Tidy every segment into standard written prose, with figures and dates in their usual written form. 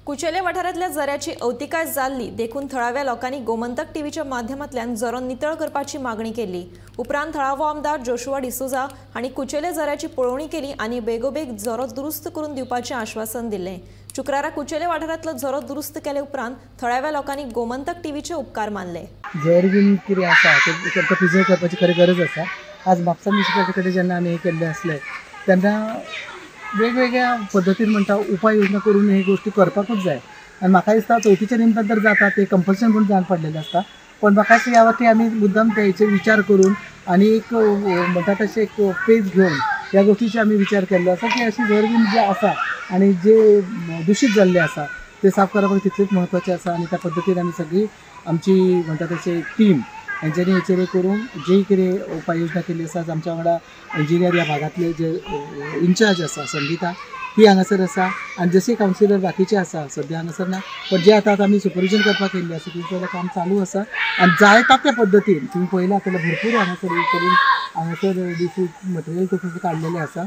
कुचेले वाठारांतल्या झऱ्याची अवतिकाय जाल्ली देखून थळाव्या लोकांनी गोमंतक टीव्हीच्या माध्यमांतल्यान झरो नितळ करपाची मागणी केली। उपरांत थळावो आमदार जोशुआ डिसोजा हांणी कुचेले झऱ्याची पळोवणी केली आनी बेगोबेग झरो दुरुस्त करून दिवपाचें आश्वासन दिलें। शुक्रारा कुचेले वाठारांतलो झरो दुरुस्त केले उपरांत थळाव्या लोकांनी गोमंतक टीव्हीचे उपकार मानले। झर बीन कितें आसा तें प्रिजर्व करपाची खरी गरज आसा। आज म्हापसा म्युनिसिपालिटी कडेन जेन्ना आमी हें केल्लें आसलें तेन्ना वेगवेगळ्या पद्दतीन म्हणटा उपाय योजना करून हे गोष्टी करपाकूच जाय आनी म्हाका दिसता चवथीच्या निमतान तर जाता ते कंपल्शन म्हणून जावन पडलेलें आसता, पण म्हाका दिसता ह्या वती आमी मुद्दाम तेचेर विचार करून आनी एक म्हणटा तशें एक पेज घेवन ह्या गोष्टीचे आमी विचार केल्लो आसा की अशी झर बीन जे आसा आनी जे दुशीत जाल्ले आसा ते साफ करपाक तितलेच म्हत्वाचें आसा आनी त्या पद्दतीन आमी सगळी आमची म्हणटा तशें टीम हेंच्यांनी हेचेर करून जी कितें उपाय योजना केल्ली आसा। आमच्या वांगडा इंजिनियर ह्या भागांतले जे इन्चार्ज आसा संगीता ती हांगासर आसा आनी जशे कावन्सिलर बाकीचे आसा सद्या हांगासर ना, पण जे आतां आमी सुपरविजन करपाक केल्लें आसा तितून पयलें काम चालू आसा आनी जायता त्या पद्दतीन तुमी पळयलां जाल्यार भरपूर हांगासर हे करून हांगासर डिसूट मटेरियल तशें काडलेलें आसा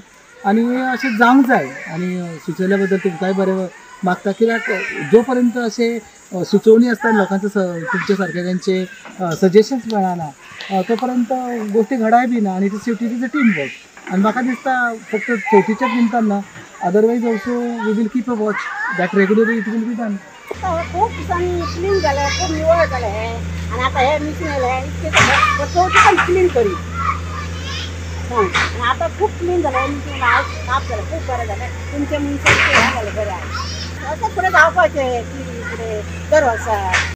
आनी अशें जावंक जाय आनी सुचयल्या बद्दल तुमकांय बरें मागता, कित्याक जो पर्यंत अशें सुचोवणी आसता लोकांचो तुमच्या सारके तेंचे सजेशन्स मेळना तो पर्यंत गोष्टी घडाय बी ना आनी शेवटी it is a team work आनी म्हाका दिसता फक्त चवथीच्याच निमतान ना, otherwise also we will keep a watch that regularly it will be done. खूब दिसांनी क्लीन जालें, खूब निवळ जालें हें आनी आतां हें मिशीन येयलें इतकें चवथी पण क्लीन करी आनी आतां खूब क्लीन जालें, मिशीन साफ जालें, खूब बरें जालें। तुमचें मनशांचें हें जालें बरें आसा, अशें फुडें जावपाचें की फुडें दर वर्सा।